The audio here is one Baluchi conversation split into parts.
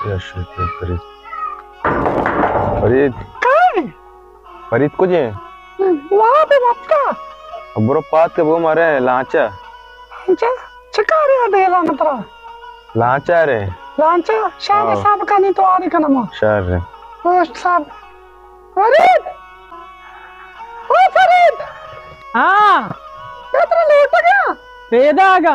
یا شکر فرید۔ فرید۔ کئے؟ فرید کجے؟ واب وپتا۔ برو پاد کہ بو مارے لانچا۔ لانچا؟ چہ کارے آ دے لانچا ترا؟ لانچا رے۔ لانچا؟ شاہ ہاں۔ صاحب کانی تو آری کنما۔ شاہ رے۔ اوست صاحب۔ فرید! او فرید! ہاں۔ اے ترا لوٹگا؟ پیداگا۔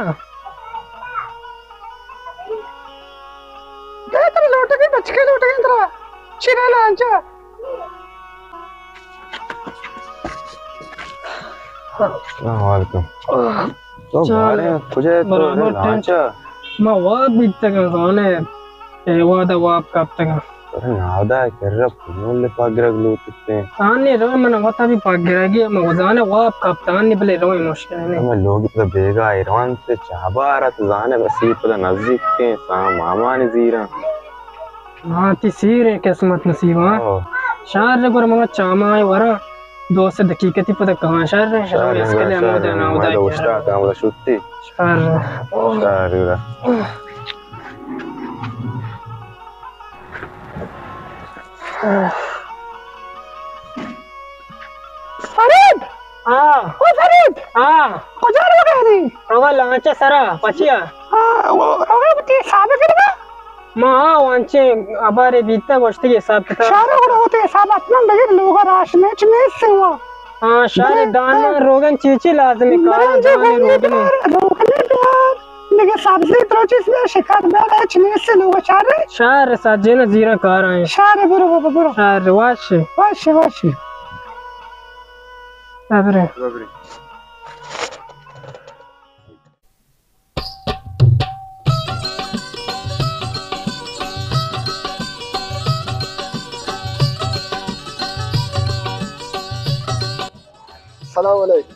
اے ترا لوٹگا، بچکے لوٹگا ترا۔ چیرے لانچا۔ السلام علیکم۔ تو چال۔ بارے کجا ئے تو برابر لانچا؟ ما واب بیتگا زانے۔ اے وہدا واب کپتگاں۔ ارے نادا کرا پول پگرگ لوٹتے۔ آنے رو من وتا بھی پگرگی، من وزانے واب کپت، آنے بلے روئے مشکل نہیں۔ ہمیں لوگ تو بیگا ایروان سے چابار ات زانے بسی پدا نزدیک تے سام مامانی زیرا۔ ہاں، تی سیر قسمت نصیب، ہاں۔ او۔ شہر گر مگا چاما ورا دو سے دقیقتی پدا کہاں شہر، شہر اسکلے شہر، مودا نادا مائدہ کرا۔ اشتا کاملا شتی۔ شہر۔ شہر۔ فرید! ہاں۔ او فرید! ہاں۔ کجا روگا ئے؟ روگا لانچ سرا، پچیا۔ ہاں، او روگا وتی حساب کنگا؟ ما ہاں، وانچے ابارے بیتا گوشتی حساب کتاب۔ شارو گڑا وتی حساب حتماً بگیر، لوگا راش میں چ نیست ہوا۔ ہاں، شارے دان روگن چی چی لازمی کارا دان روگن۔ روگن بیار۔ دگہ سبزی ترو چیز بیا، شکر بیا، ہچ نیست لوگ شہر۔ شہر سجن زیرا کار آئیں۔ شہر برو بابا، برو۔ شہر واش۔ Wash, wash. ببرے۔ ببرے۔ سلام علیکم۔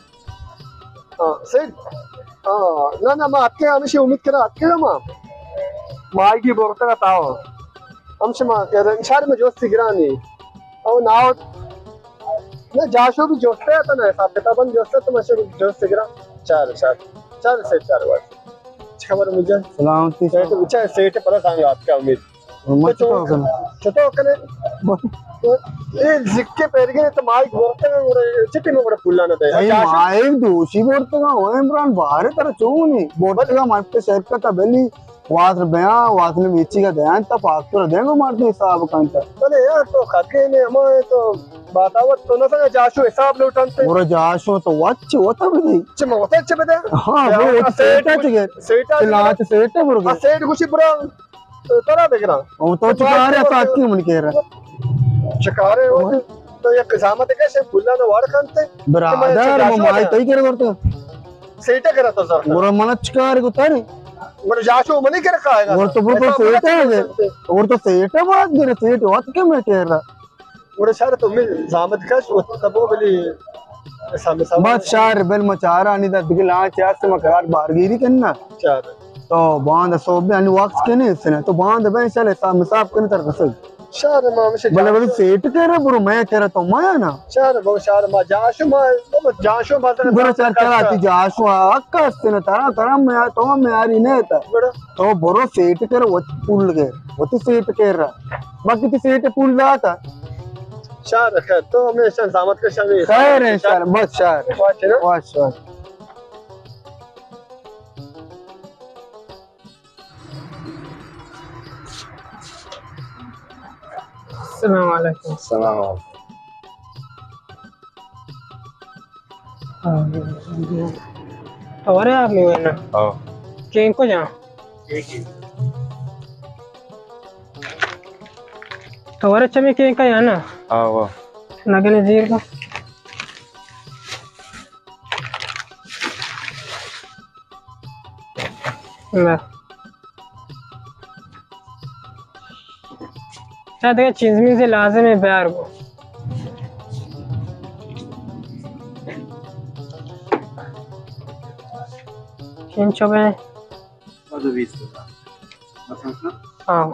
ہاں، سیٹھ۔ ہاں، نہ، نہ، ما اتکے ہمیشی امید کرا اتکے ما۔ ماہیگی برتگا تاو۔ ہمشی ما کہ انشار میں جوست گرانی۔ او ناو۔ نہ، جاشو بھی جوستے تا نہ، حساب کتابن جوستے تو مشے جوست گرا۔ چار، چار۔ چار سیٹھ، چار وار۔ چہ خبر مجھے؟ سلامتی۔ سیٹھ، اچھا، سیٹھ پر سانگ اتکا امید۔ من تو چطور کناں؟ چطور کنے؟ اے زکے پیرگے تو ماہیگ ورتگ، چٹی میں بڑا پولا نہ دے۔ اے ماہیگ دوشی ورتگ، او عمران بہار ترا چونی؟ ورتگ، من پہ شرکت بلی، واصل بیاں، واصل میچی کا دیاں، تا فاکتور دیں گو مارتی حساب کنتا۔ بلے یار، تو خطے نے ہمو تو باتاوت تو نہ سنا جاشو حساب لوٹنتے۔ برو جاشو تو وچ وتا بدی۔ چہ من وتا چہ بدے؟ ہاں، برو وتی سیٹا چہ گر۔ سیٹا چہ لانچ سیٹا برو گر۔ سیٹ گوشی برو۔ ترا بگراں۔ او تو چکارے ساتھی من کہہ رہا۔ چکارے ہو تو یک زحمت کش پولا نہ وڑ کنتے۔ برادر، ما مائی تئی کرا کرتا۔ سیٹا کرا تو سر۔ برو من چکارے کو ترے۔ برو جاشو منی کرا کائے گا۔ اور تو برو تو سیٹا ہے۔ اور تو سیٹا بات کرے، سیٹ وقت کے میں کہہ رہا۔ گڑا شہر تو من زحمت کش و تبو بلی سامنے سامنے۔ بس شہر بل ما چارانی دا دگہ لانچ است، ما قرار بارگیری کننا۔ چار۔ تو باند صبح انی وقت کنے سنے، تو باند بین شل حساب مساب کنے تر رسل۔ شہر ما ہمیشہ بلے جان بلے سیٹ کرے برو، میں کرے تو میں نا۔ شہر بو شہر ما جاشو ما، جاشو ما برو چار کرا تی جاشو حق است نا، ترا ترا میں تو میں آری نہیں تا۔ گڑا۔ تو برو سیٹ کر، وتی پول گئے، وتی سیٹ کر رہا۔ باقی تی سیٹ پول داتا۔ شہر خیر، تو ہمیشہ زحمت کش ہمیں۔ خیر ہے شہر، بس شہر۔ واش نا؟ Wash, wash. السلام علیکم۔ السلام علیکم۔ تو ورے آپ میں نا؟ ہاں۔ کینک کجا؟ توارے چمی کینک یا نا؟ ہاں، واہ۔ نگنے زیر کو۔ نہ۔ چا دگہ چیز میزے لازم ہے بیار گو۔ چینچو بے۔ صد و بیست۔ ہاں۔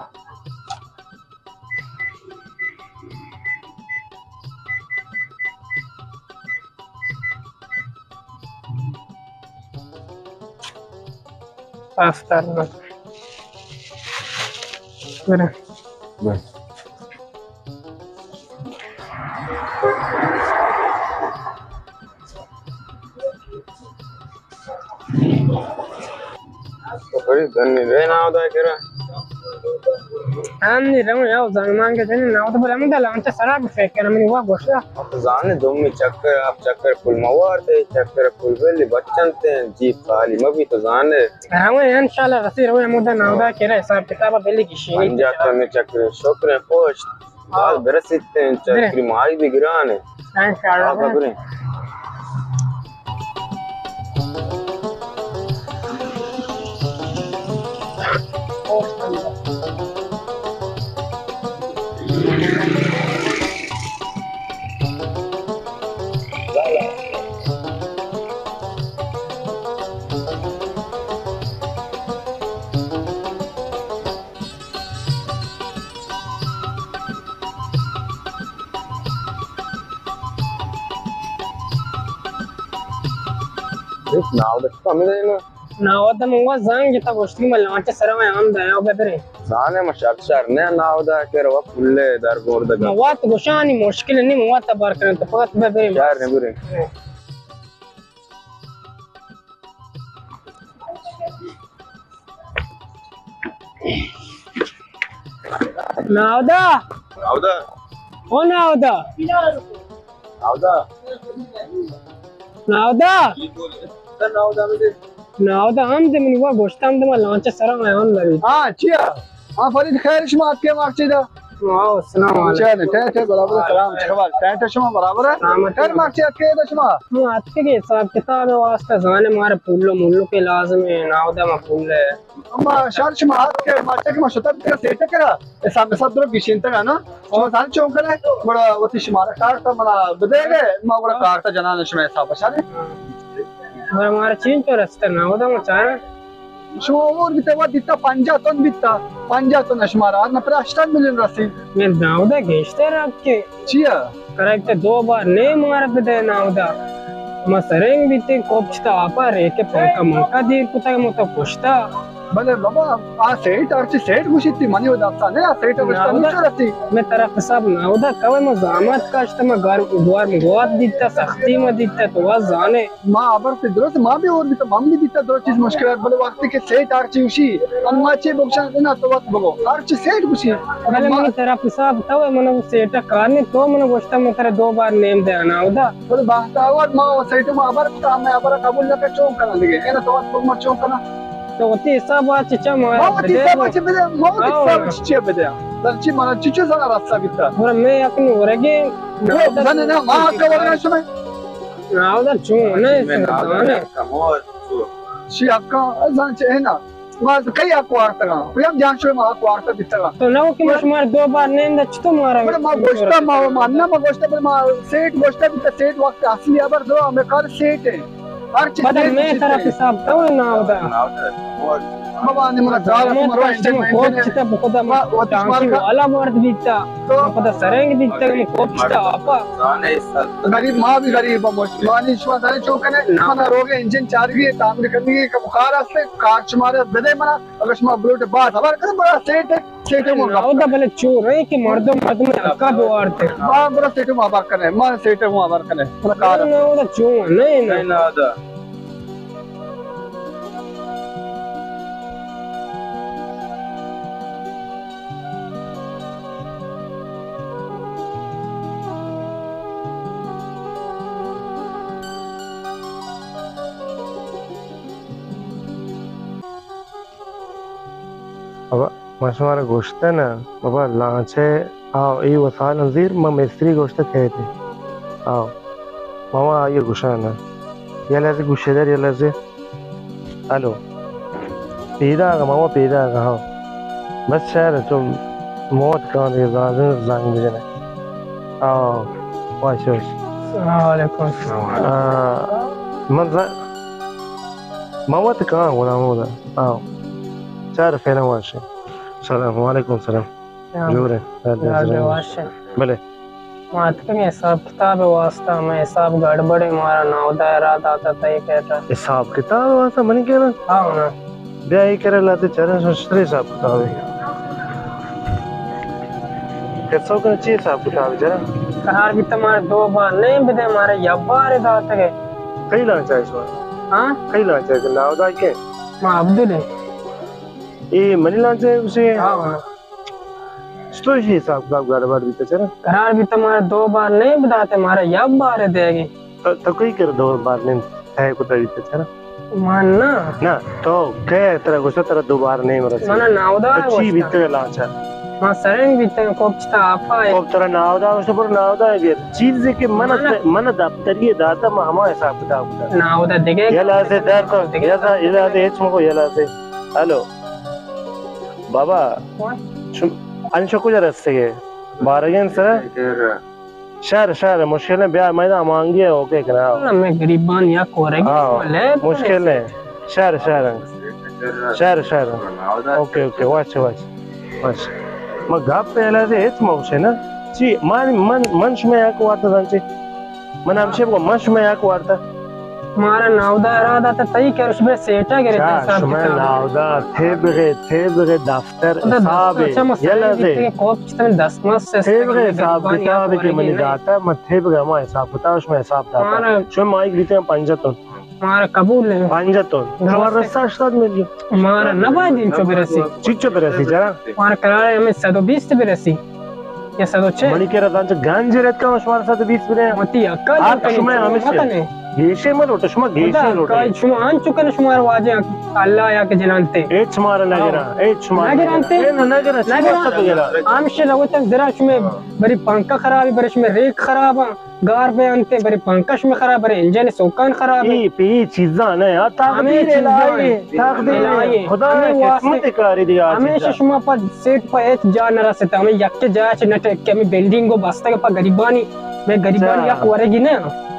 آفتاب۔ برے۔ بس۔ تو فرید دنی رے ناودا کرا۔ ہم نی رمو یاو زنگ مانگے جنی ناودا، بلے ہم دا لانچ سرا فکر کنم منی وا گوشتا۔ تو زانے دومی چکر، آپ چکر پل موار تے، چکر پل بلی بچن تے، جیپ خالی مبی تو زانے۔ ہاں، انشاءاللہ رسی روی ہمودا ناودا کرا حساب کتاب بلی گشینی۔ پنجاہ تن چکر شکر پوشت۔ باز برسیت انت، برے۔ چکری ماہی بھی گران ہے۔ انشاءاللہ۔ آ، برے۔ برے۔ ہچ ناودا تو ہمیں دینا۔ ناودا من وا زنگ جتا گوشتی من لانچ سرا میں ہم دیا بہ برے۔ زانے ما شر شر نے ناودا کہ رو پلے در گور دگا۔ موات گوشانی مشکل نہیں، موات بار کرن تو فقط بہ برے۔ شر نے برے۔ ناودا۔ ناودا۔ او ناودا۔ ناودا۔ ناودا۔ ناودا ہم دے۔ ناودا ہم دے منی وا گوشتم دے ما لانچ سرا میں ہم لگی۔ ہاں، چیا؟ ہاں، فرید خیر شما آتکے مارچی دا۔ واو، السلام علیکم۔ چیا نے، ٹھیک ہے، برابر ہے، سلام، خبر، ٹھیک ہے، شما برابر ہے؟ سلامت۔ خیر مارچی آتکے دا شما؟ ہم آتکے کہ حساب کتاب واسطہ زانے مارا پولو مولو کے لازم ہے، ناودا ما پول ہے۔ اما شر شما آتکے، مارچی کہ ما شتا بکر سیٹ کرا، حساب حساب درو گشینتگا نا۔ شما زانے چون کرے، گڑا وتی شمارا کارتا منا بدے گے، ما گڑا کارتا جنان شما حساب شانے۔ گڑا مارا چین تو رستہ ناودا ما چارا۔ شما اور بیتا، وا دیتا پنجاہ تن بیتا، پنجاہ تن شمارا، ہر نفر ہشتاد میلیون رسی۔ میں ناودا گیشتر رکھ کے۔ چیا؟ کریکٹ دو بار نے مارا بدے ناودا۔ ما سرنگ بیتے کوپچتا آپا ریکے پنکا منکا دیر کتا متا کشتا۔ بلے بابا، آ سیٹ ہرچی سیٹ گوشیتی منی و دستا نے، آ سیٹ گوشتا ناودا۔ نوچو رسی۔ میں طرف حساب ناودا کوے ما زامات کاشتا، ما گار گوار گوات دیتا، سختی ما دیتا، تو وا زانے۔ ما ہبر تے درست ما بھی اور بیتا، من بھی دیتا درست چیز مشکلات، بلے وقتی کہ سیٹ ہر چی گوشی، اما چے بگشان انا تو وقت بگو، ہر چی سیٹ گوشی۔ بلے منی طرف حساب تو ہے، من سیٹ کار نے تو من گوشتا من ترا دو بار نیم دے انا ادا۔ بلے بہتا وقت ما سیٹ ما ہبر تا، میں ہبر قبول نہ کر چون کنا لگے، انا تو وقت بگو ما چون کنا۔ تو وتی حساب آ چچا ما ما وتی بدے حساب گو۔ آ چے بدے، ما وتی ہاں۔ حساب چچا بدے۔ در چی مانا چچو زنا رستا بیتا۔ برا میں یک نورگے۔ برا بزن نا، ما حق ورگا شمے۔ ناودا چون نہ سمجھانے۔ شی حقا زان چے نا۔ ما کئی حق وارتگا؟ کوئی ہم جان شوی ما حق وارتا بیتگا۔ تو نو کہ ما شمار دو بار نیم دا چتو مارا؟ بڑے ما گوشتا، ما، ما نہ ما گوشتا، بڑے ما سیٹ گوشتا بیتا، سیٹ وقت اصلی ہبر دو، ہمیں کار سیٹ ہے۔ ہر چیز پدا سیٹ میں چیز طرف ہے۔ حساب تو ناودا۔ بابا نے منا زیادہ تو مرو انجن میں کوپ چتا بخدا ما ٹانکی والا مرد بیتا۔ تو پدا سرنگ بیتا، میں کوپ چتا آپا۔ غریب، ما بھی غریب ہم، مانی شما زانے چون کنے، منا روگے انجن چارگی، تعمیر کرنی ہے، کم کار ہستے، کار شمارے بدے منا، اگر شما بلوٹ باز ہبر کرے، بڑا سیٹ ہے، سیٹ ہے منا۔ او دا بلے چور ہے کہ مردم، مردم حقا بوارتے۔ ما بڑا سیٹ ما ہبر کنے، ما سیٹ ما ہبر کنے، منا کار ہے۔ نہ، او دا چون، نہیں، نہیں۔ نہیں، نہ، دا۔ ابا، ما شمارا گوشتہ نا، بابا، لانچ ء، آ، اے وسائل انت زیر، ما مستری گوشتہ کئیت۔ آ، ما، ما آئی گوشاں نا۔ یا لحظے گوشے دار، یا لحظے۔ الو۔ پیداگا، ما، ما پیداگا، ہاں۔ بس شہر تو موت کان دے، زنگ، زنگ بجنے۔ آ، واش، واش۔ السلام علیکم۔ آ، من ز-، ما وت کان غلام ہودا۔ آؤ۔ چار فعلا واش۔ سلام علیکم، سلام۔ سلام۔ جوڑ ہے؟ یاد ہے، واش۔ بلے۔ ما اتکگیں حساب کتاب واسطہ، میں حساب گڑبڑ ہے، مارا ناودا را داتا تئی کیٹا۔ حساب کتاب واسطہ منی کیٹا؟ ہاں نا۔ بیا اے کرے لاتے چرے ششتری حساب کتاب ہے۔ کسو کن چی حساب کتاب جرا؟ قرار بیتا مارا دو بار نیم بدے، مارا یک بار داتگے۔ کئی لانچ آئی شما؟ ہاں؟ کئی لانچ آئی؟ ناودا کے؟ ما عبدل ہے۔ اے منی لانچ ہے اسے؟ ہاں، ہاں۔ چطور شی حساب کتاب گڑبڑ بیتا چرا؟ قرار بیتا مارا دو بار نیم بداتے، مارا یک بار دیگے۔ تو، تو کئی کر دو بار نیم طے کتا بیتا چرا؟ من نا۔ نا، تو کئے ترا گوشتا ترا دو بار نیم رسی؟ من ناودا تو چی گوشتا۔ بیتگ لانچا؟ من سرنگ بیتگ، کوپ چتا آپا ہے۔ کوپ ترا ناودا گوشتا، پر ناودا ہے گیر۔ چیزے کہ من، من من دفتری داتا، من ہما حساب کتاب کتا۔ ناودا دگے یلا سے در تو، دگے یلا، یلا سے ہچ مکو، یلا سے۔ ہلو۔ بابا، ہاں؟ شم-، انشو کجا رستے گے؟ بارگین سر؟ شہر، شہر، مشکل نہیں، بیا، میں نا مانگی ہے، اوکے کنا۔ اللہ، میں غریبان یا کورگی ہاں، مشکل نہیں۔ شہر، شہر۔ شہر، شہر۔ Okay, okay, watch, watch, watch. میں گپ پہلا سے ہچ موشے نا۔ چی، من، من، من شما یک وارتا زان چی؟ من ہمشے بگو، من شما یک وارتا۔ مارا ناودا ارادہ تا تئی کہ شما سیٹا گرے چا، حساب شما کتاب۔ ناودا، تھے بغے، تھے بغے دفتر، خدا حساب دفتر، چا مسئلہ یلا نہیں سے۔ کہ کوپ چتن دست مس سے تھے بغے حساب کتاب کہ منی داتا، من تھے بغے ہما حساب کتاب، شما حساب داتا۔ ہاں۔ شما مائک دیتے ہیں پنجتون۔ مارا قبول ہے۔ پنجتون۔ درست شما ہے۔ رسا ہشتاد میلیون۔ مارا نباید انچو برسی۔ چیچو برسی جرا؟ مارا قرار ہے ہمیں صد و بیست برسی۔ یا صد و چل۔ منی کرا دانچ گنج رت کا شما صد و بیست برے۔ متی اکا آپ جن کنی، شما شما ہمیشہ مکنے۔ گیشے مت لوٹو، شما گیشے خدا لوٹو۔ کا شما انچو کنے شما واجہ اللہ یا کہ جنانتے۔ ایچ مارا نگرا، ہاں۔ ایچ مارا نگرانتے؟ اے نہ نگرا، شما نگرا۔ صد گرا۔ ہمشے لوٹن درا شما بری پنکھا خرابی، بری شما ریک خرابا۔ گار بے انتے، برے پنکش میں خراب، برے انجن سوکان خراب ہے۔ اے پہ اے چیزاں نہ یار، تقدیر ہمیں چیزاں الہی، ہیں۔ تقدیر الہی ہے۔ ہیں۔ خدا ہمیں قسمت واسطے کاری دیگا ہمیشہ چیزاں۔ شما پر سیٹ پر ایک جا نہ رستا، ہمیں یک جا چ نہ ٹک، ہمیں بلڈنگ کو بستگ پر غریبانی، میں غریبانی اچھا۔ یک ورگی نہ۔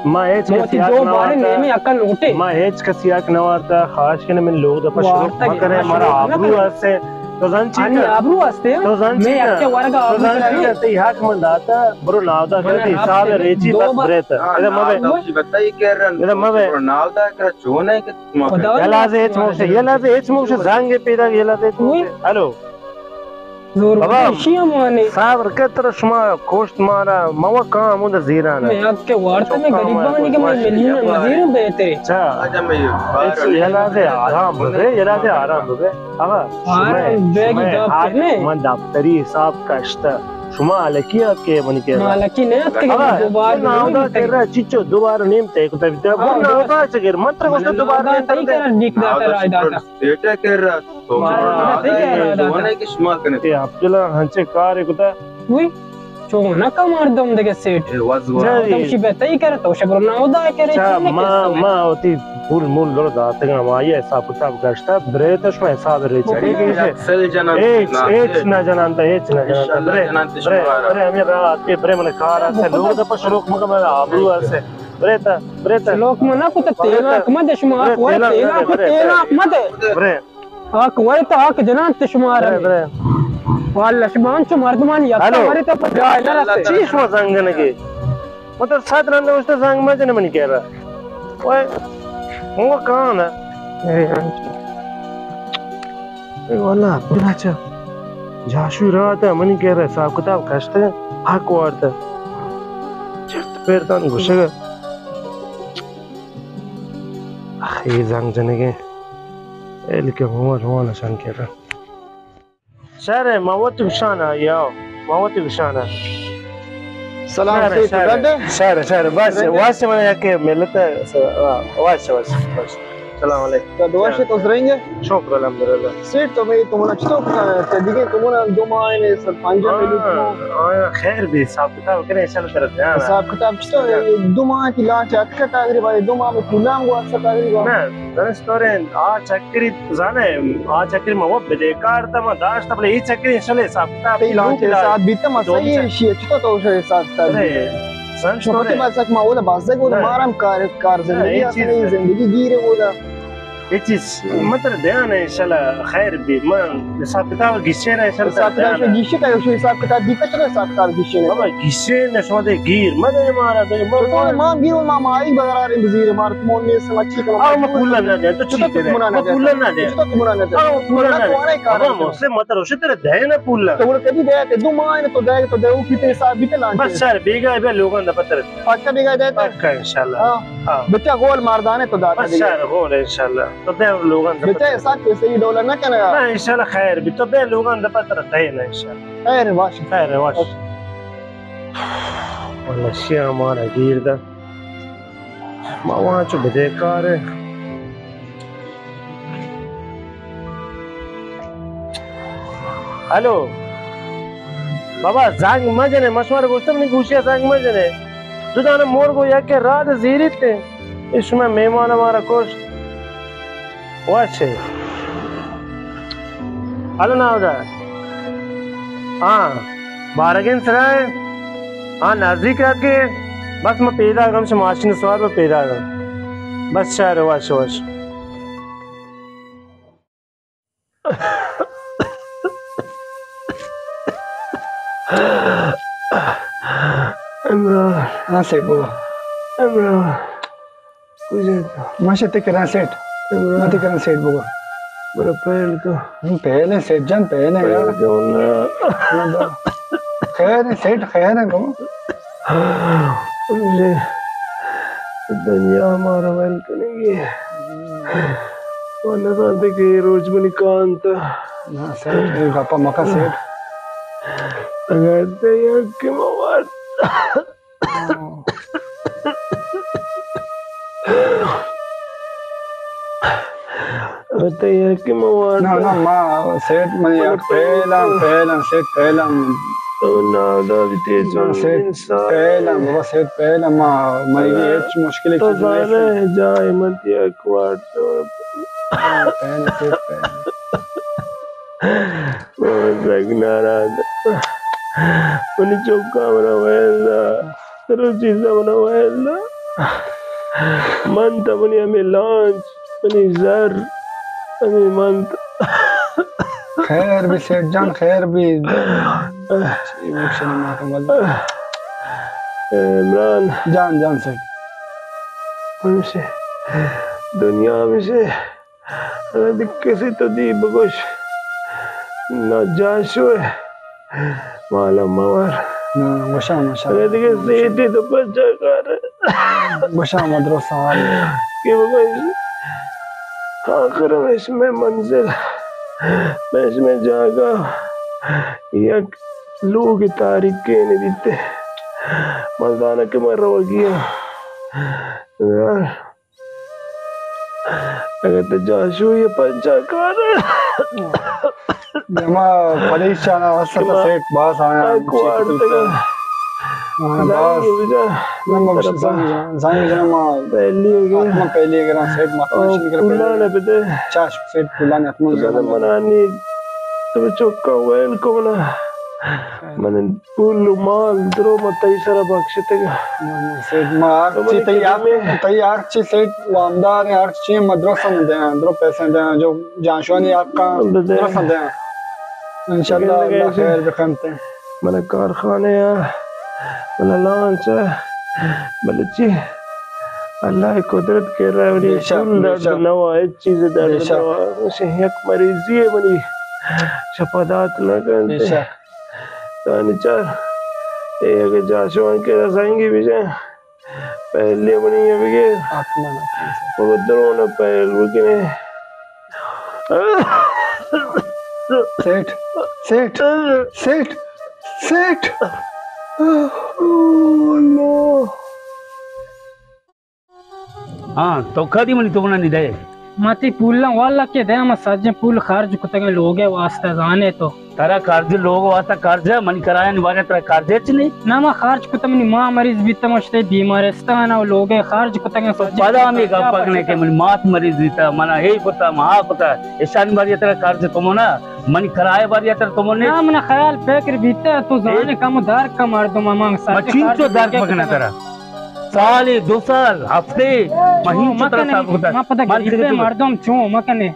ما ہیچ کسی حق نہ وارتا۔ نیمے عقل لوٹے۔ ما ہیچ کسی حق نہ وارتا، خواہش کنے من لوگ دپا شروع وارتا مکنے، مارا آبرو ہستے۔ تو زن چی آنی کن؟ آبرو ہستے۔ تو زن چی میں کن؟ یک ورگا تو آبرو زن چی کرا کن؟ تئی حق من داتا، برو ناودا کر، تئی حساب ریچی بس بریت۔ ہاں، ادا مبے۔ ناودا چی بتائی کر رن؟ ادا مبے۔ برو ناودا کر، چون ہے کہ خدا یلا سے ہیچ موشے، یلا سے ہیچ موشے، زنگ پیدا یلا سے ہیچ موشے۔ ہلو۔ زور بابا، بشی ہم آنے۔ صبر کر، ترا شما کوشت مارا، موا کام ہمود زیران۔ میں آپ کے وارتا میں غریبانی کے میں ملیون مزیر بیتے۔ اچھا۔ یلا سے آرام ببے، یلا سے آرام ببے۔ آقا، آرام شمئے، بیگی شمئے جاب حق کرنے۔ من دفتری حساب کشتا۔ شما الکی ات کے منی کے ما الکی نہیں ات کے آقا، دوبار تو ناودا کر رہا، چچو، دوبار نیم تے کو تبی تب۔ ہاں، ناودا چگر، من تر گوشت دوبار نیم تے۔ ناودا تئی کرا ڈیک داتا، رائے داتا۔ سیٹا کر رہا، تو مارا ناودا تئی کرا داتا۔ کہ شما کنے۔ اے عبداللہ ہنچے کار کتا۔ وی۔ چون نہ کا مردم دگہ سیٹ۔ اے وز ورا۔ جی۔ تو شی بہ تئی کرے، تو شی برو ناودا کرے، چا چون ما، کسے؟ ما وتی پول مول درو داتگاں، ما آئی حساب کتاب گشتا، برے تو شما حساب رے چڑے گئے۔ اکسل جنان ایچ، نا ایچ سیٹ۔ نہ جنان تا، ایچ نہ جنان تا۔ انشاءاللہ برے، جنان تے برے، شما برے، ہمیں راہ آتے، برے من کار آسے، لوگ دپا شروع مکا من آبرو آسے۔ برے تا، برے تا۔ لوگ منا کتا تیلا کما دے شما، برے، تیلا، تیلا تیلا کما دے، برے۔ تیلا کما دے۔ برے۔ آک ورے تو آک جنان تے شمار برے، برے۔ واللہ شما انچو مردمان یک ہلو۔ ورے تو پر جائے نہ رسے۔ چی شما زنگ نگے؟ مطلب سات رند اوشتا زنگ مجن منی کہہ رہا۔ اوئے، ہوں کان ہے۔ اے، اے واللہ، بنا چا۔ جاشو رہا تھا، منی کہہ رہا، حساب کتاب کشتے، حق وارتا۔ چرت پیرتان گوشگا۔ اخ، اے زنگ جنگے۔ اے لیکن ہوا جوان شان کہہ رہا۔ شہر ہے، ما وت گشانا، یا، ما وت گشانا۔ سلام شہر ہے، سیٹھ، شہر ہے۔ گڈ ہے؟ شہر ہے، شہر ہے۔ بس، بس، من یک ملت ہے۔ Wash, wash, wash. سلام علیکم۔ تو دعا شے تو زرنگ ہے؟ شکر الحمدللہ۔ سیٹھ تو میں تو منا چطور کتا ہے؟ تو دیگه تو منا دو ماہ نے سر پنجا ہاں، ملت کو۔ ہاں، خیر بھی حساب کتاب کرے، چل کر دے، ہاں۔ حساب کتاب چطور ہے؟ دو ماہ کی لانچ اتکا تقریبا، دو ماہ میں پولام کو اسا تقریبا۔ نہ، درست تو رہے، آ چکری زانے، آ چکری ما وت بدے کار تا ما داشت، بلے اے چکری انشاءاللہ حساب کتاب تئی لانچ حساب بیتا ما صحیح ایشی ہے، چطور تو شے حساب کتاب؟ ارے، سنچ تو تو رہے۔ بس ما اودا بازگ اودا نہ۔ مارم کار، کار نہ، زندگی اے اصل چیز ہے۔ زندگی گیرے اودا۔ اے چیز من ترا دیاں انشاءاللہ خیر بی۔ من حساب کتاب گیشین انشاءاللہ حساب کتاب دیاں۔ گیشی کا، حساب کتاب دیتا چلو، حساب کتاب گیشین۔ بابا گیشین، شما دے گیر مدے مارا دے۔ تو ما گیر، ما مائی بغرار بزیر، مار تو مون نیست، ما چی کنم؟ آ، ما پول نہ دے، تو چی کرے؟ ما پول نہ دے۔ تو منا نہ دے۔ آ، ما پول نہ دے۔ بابا مسلم مت روشے ترا دے نا پول۔ تو کدی دے، تو دو ماہ تو دے، تو دے، او کیتے حساب بیتے لانچ۔ بس سر، بیگا بے لوگاں دا پتر۔ پکا بیگا دے تو؟ پکا انشاءاللہ۔ ہاں۔ ہاں۔ بچا گول ماردانے تو داتا بس دیگه۔ سر گول انشاءاللہ۔ تو بے لوگاں دا بچا پتر۔ حساب کیسے ہی ڈالر نہ کنے گا۔ نہ، انشاءاللہ خیر بی۔ تو بے لوگاں دا پتر تھے نا انشاءاللہ۔ خیر واش۔ خیر واش۔ واللہ شیا مارا گیر دا۔ ما وہاں چو بدے کار ہے۔ ہلو۔ بابا، زنگ مجنے، من شمارا گوشتم نی گوشیا زنگ مجنے۔ دو دانہ مرگ و یک راد زیریت۔ اے شما مہمان مارا کشت۔ وش۔ ہلو ناودا۔ ہاں، بارگین سرائے۔ ہاں، نزدیک رات کے۔ بس من پیداگم، شما ماشین سوار، من پیداگم۔ بس شہر، وش، وش۔ عمران۔ ہاں سیٹھ بابا۔ عمران۔ کجا تو؟ ماشا تے کرا سیٹھ۔ عمران۔ ماتے کرا سیٹھ بابا۔ برا پہل کو۔ ہم پہل ہے سیٹھ جان، پہل ہے یار۔ پہل کو نا۔ خیر ہے سیٹھ، خیر ہے کو۔ مجھے دنیا ہمارا ویل کنگی۔ وہ نہ زانتے کہ یہ روچ منی کانت۔ نا سیٹھ، اے گپا مکا سیٹھ۔ اگر تے یک مواد تئی یکے من وارت۔ نا، نا، ما سیٹ منی یک پہلاں، پہلاں، سیٹ پہلاں۔ تو نادا بیتے چون سیٹ انسان۔ پہلاں، بابا سیٹ پہلاں، ما، منی ہچ مشکل تو چیز نیست۔ زانے جائے من یک وارت۔ ہاں، پہلاں، سیٹ پہلاں۔ من سک ناراض۔ منی چکا منا ویل دا۔ سر چیزا منا ویل دا۔ من تا منی ہمیں لانچ، منی زر، ہمیں من تا۔ خیر بی سیٹ جان، خیر بی۔ چی بخشنی ماتم واللہ۔ عمران۔ جان، جان سیٹ۔ ہمیشہ دنیا ہمیشہ اگاں دی کسے تو دی بگوش، نا جاشو ء مالا موار۔ نا، گوشاں، گوشاں۔ اگاں دی کسے تو پچا کار۔ گوشاں، مدرسہ حال۔ کہ بگوش، آخر ہمیش میں منزل، ہمیش میں جاگہ، یک لوگ تاریکیں بیتے۔ من زاناں کہ من روگی ہاں۔ اگاں تو جاشوئی ء پنچا کار۔ دما پریشان است، سیٹ باز آیا۔ باز۔ زنگ بجا۔ زنگ جنا ما پہلی اگر۔ حتما پہلی اگر سیٹ مطلب پولان بدے۔ چاش سیٹ پولان حتما۔ منانی تو چکا ویل کو منا۔ من پول و مال درو من تئی سرا بخشتگ۔ سیٹ ما ہر چی تئی حق، تئی ہر چی سیٹ وامدار ہیں، ہر چی مدرسہ میں دیاں، درو پیسے دیاں، جو جانشوانی حق ہیں، مدرسہ دیاں۔ انشاءاللہ اللہ خیر بکنتے۔ من کارخانے ہیں، من لانچ ہے، بلے چی اللہ قدرت کے رہا، بے شک، پول درد نوا، ہچ چیز درد نوا۔ یک مریضی ہے منی، شپا دات نہ کنتے۔ تانی چار، اے اگہ جاشوان کہ رسانگی بجن، پہلی منی یہ بگیر۔ حتماً، حتماً۔ بابا درون پہل بکنے۔ Set, set, set, set. Oh, no. ہاں، تو کدی منی تو منانی دے؟ ما تئی پولاں والا کہ دے، ما سجیں پول خرچ کتگیں لوگے واسطہ، زانے تو۔ ترا خرچ لوگ واسطہ خرچ ہے، منی کرایہ نی بارے ترا خرچ ہے چنی؟ نہ، ما خرچ کتم، منی ماں مریض بیتا، ما شتے بیمارستان او لوگے خرچ کتگیں تو سجیں پدا پول ہمیں خرچ گپ پکنے کہ منی مات مریض بیتا، منا ہی کتا، ما کتا، ایشانی بارے ترا خرچ کمو نا، منی کرایہ بارے ترا کمو نے؟ نہ، منا خیال فکر بیتا، تو زانے کم در کا مردم، ما سجیں چین خرچ تو در کتگیں۔ پکنے ترا؟ سالے، دو سال، ہفتے، مہین چو ترا مکنے، صاف کتا۔ ما پدا من غریب مردم چون مکنے۔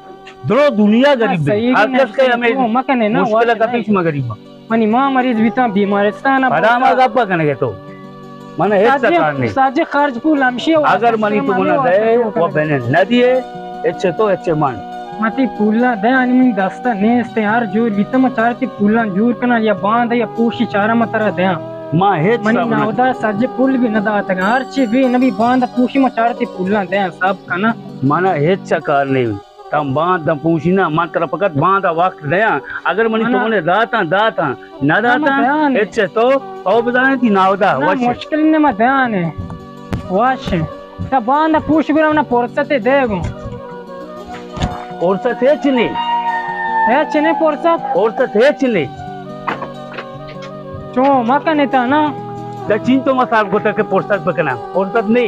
درو دنیا غریب ہے۔ ہر کس کے ہمیں چون مکنے نا، مشکل ہے، کپیش ما غریب۔ منی ماں مریض بیتاں بیمارستان ء۔ پدا ما گپ کنگے تو۔ من ہچ ساجے، کار نہیں۔ ساجے خرچ پول ہمشی ہے، اگر منی تو منا دے، وہ بنے نہ دیے، اچھے تو اچھے من۔ متی پولا دے، آنی من دستا نیست، ہر جور بیتا ما چارتی پولا جور کنا، یا باند یا پوشی چارا ما ترا دیاں۔ ما ہچ منی ناودا ساجے پول بھی نہ داتگا، ہر چی بھی نبی باند پوشی ما چارتی پولا دیاں، سب کنا۔ منا ہچ کار نہیں۔ تاں باند داں پوشی نا، من ترا فقط باند ء وقت دیاں۔ اگر منی تو منے داتاں، داتاں، نہ داتاں، ہچ تو، او بزانے تی ناودا، وش۔ مشکل نے ما دیانے۔ وش۔ تا باند ء پوش گرا منا فرصت دے گو۔ فرصت ہچ نے۔ ہچ نے فرصت؟ فرصت ہچ نے۔ چون ما کنے تا نا؟ دا چین تو ما صاحب گوتا کہ فرصت بکنا۔ فرصت نے۔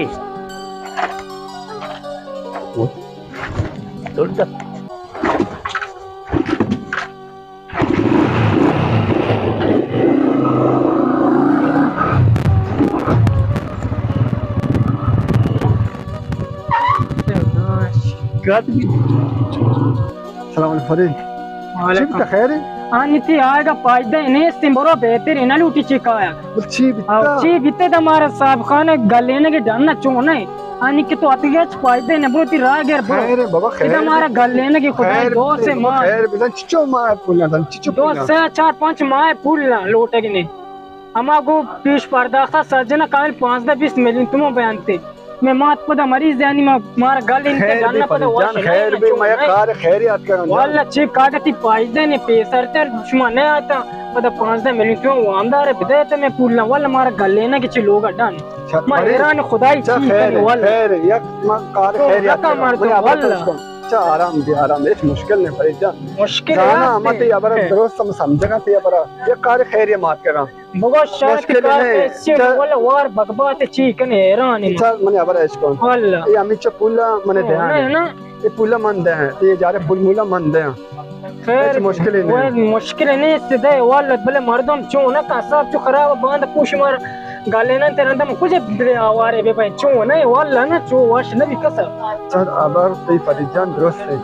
السلام علیکم فرید۔ وعلیکم۔ چی بوتا، خیر ہے؟ آنی تی آئے گا فائدہ نیست، برو بہتر ہے، نہ لوٹی چی کایا۔ چی بیتا؟ او، چی بیتے دا مارا صاحب خان گلینگے ڈن چون ہے۔ آنی کہ تو اتگے ہچ فائدہ نہ، برو تی راہ گر برو۔ خیر ہے بابا، خیر۔ ادا مارا گلینگے خدا خیر دوست ہے بابا، ما۔ خیر بزن، چچو ما پولا دن، چچو دو پولا۔ سے چار پانچ ماہ پولا لوٹگنے۔ ہما گو پیش پرداخت سجنا کامل پانزدہ بیست میلیون تومن بیانتے۔ میں مات پدا مریض یعنی ما، مارا گل انتے خیر ڈن بے پدا فرید جان، وش خیر بے، ما یک کار خیریات کرن جان۔ واللہ چی کاگتی فائدہ نے پیسر تر شما نہ آتا، پدا پانزدہ میلیون تومن وامدار بدے تے میں پولا، واللہ مارا گلینگے چی لوگا ڈن۔ اچھا، ما حیران خدائی چی کنی واللہ۔ خیر، یک ما کار خیریات رقم کرن۔ مردم واللہ۔ اچھا، آرام بی، آرام، ہچ مشکل نہیں فرید جان۔ مشکل زانا، ہم تے ابرا درست ہم سمجھگا تے ابرا۔ یک کار خیریات کرن۔ بگو شاید مشکل کار نہیں۔ پیسے چل۔ ولا وار بگبات چی کنے حیران ہے۔ چل، منی خبر ہے اشکون۔ واللہ۔ یہ ہمیں چا پولا منے دے نا۔ یہ پولا من دے ہیں۔ یہ جارے پول مولا من دے ہیں۔ خیر، ہچ مشکل ہی نہیں۔ مشکل نہیں سدے واللہ، بلے مردم چون نہ کا صاحب چو خراب باند پوش مار گالے نہ ترندم کچھ دے آوارے بے بھائی چون نہ واللہ نہ چو وش نہ بھی کسا۔ چل، ابر تی فرید جان درست ہے۔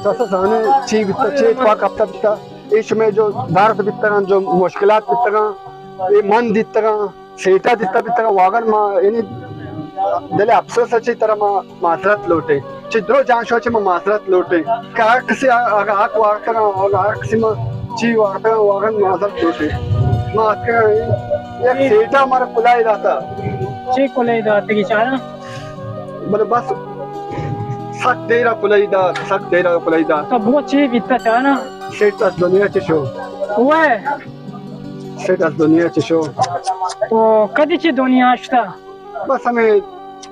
چل، سا زانے چی بیتا، چی اتفاق افتاد بیتا۔ اے شمئے جو درد بیتگاں، جو مشکلات بیتگاں، اے من دیتگاں، سیٹا دیتا بیتگاں، واگن ما یعنی دل افسوس چی ترا ما معذرت لوٹیں۔ چی درو جان شو چی ما معذرت لوٹیں۔ کہ ہر کسی اگا حق وارتگاں، اگا ہر کسی ما چی وارتگاں، واگن معذرت لوٹیں۔ ما اتکگاں یک سیٹا مارا کلائی داتا۔ چی کلائی داتا کی چارا؟ بلے بس سک دیرا کلائی دات، سک دیرا کلائی دات۔ تو بو چی بیتا چانا؟ سیٹ از دنیا چی شو؟ اوئے۔ سیٹ از دنیا چی شو؟ او کدی چی دنیا اشتا؟ بس ہمیں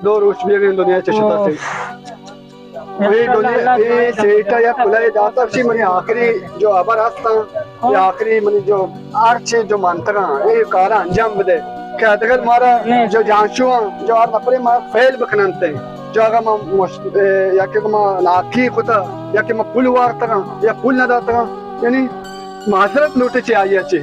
دو روچ بیگیں دنیا چی شتا سیٹ۔ اے دنیا، اے سیٹ یا کلائی داتا چی منی آخری جو خبر ہستاں۔ اے آخری منی جو ہر چیز جو منتگاں، اے کارا انجام بدے کہ ادگر مارا جو جانشو ہاں، جو ہر نفرے ما فیل بکننتے، جو اگا ما مش-، اے، یا کہ ما ناکی کتا، یا کہ ما پول وارتگاں، یا پول نہ داتگاں، یعنی معذرت لوٹے چے آئی چے۔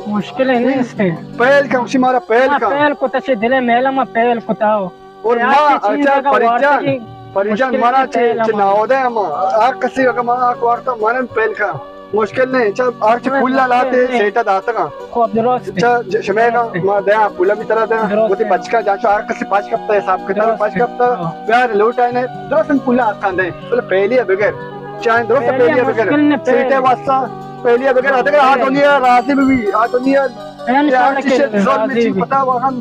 مشکل ہے نہیں اس کے۔ فیل کا، اسی مارا فیل کا۔ فیل کتا چے دلے میلا ما فیل کتا ہو۔ اور ما اچھا پریشان، پریشان مارا چے، چے ناودے ما ہر کسی اگا ما آک وارتا مارن فیل کا۔ مشکل نہیں، چا ہر چی پول لاتے سیٹا داتگاں۔ خوب درست۔ چا شمے گا ما دیاں پولا بھی ترا دیاں۔ وتی بچکا جانشو ہر کسی پاش کپتا، حساب کتاب پاش کپتا۔ پیار لوٹ آئے نے، درست پولا آتاں دے۔ بولے پہلی بغیر۔ چاہے درست پہلی بغیر۔ سیٹے واسطہ پہلی بغیر۔ ادگر آ دنیا راضی بھی، آ دنیا انشاءاللہ چیز ظلم چی پتا واہم۔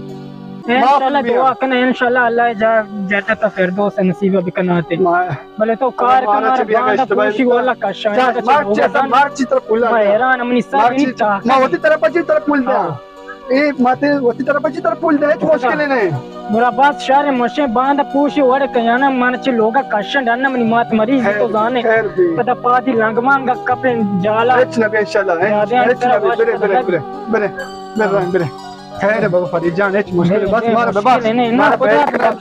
انشاءاللہ دعا کنے، انشاءاللہ اللہ جا جنت فردوس نصیب بکناتے۔ بلے تو کار کن، مارا باندا پوشی والا کشا۔ مارچی تر پولا۔ ما حیران، منی سر نہیں چاہ۔ ما وتی طرف چی تر پول دیا۔ اے ماتے وتی طرف چی تر پول دے، ہچ مشکل نہیں۔ مرا باز شر مشے باندا پوشی وڑ کیانا من چی لوگا کشن ڈن منی مات مریض تو زانے۔ پدا پادی لنگ مانگا کپن جالا۔ ہچ نبی انشاءاللہ، ہچ نبی، برے، برے، برے، برے، برے۔ خیر ہے بابا فرید جان، ہچ مشکل نہیں۔ بس مارا ببخش، مارا پہل کن۔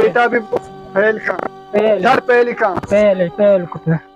سیٹا بھی پہل کن۔ پہل۔ در پہل کن۔ پہل، پہل کن۔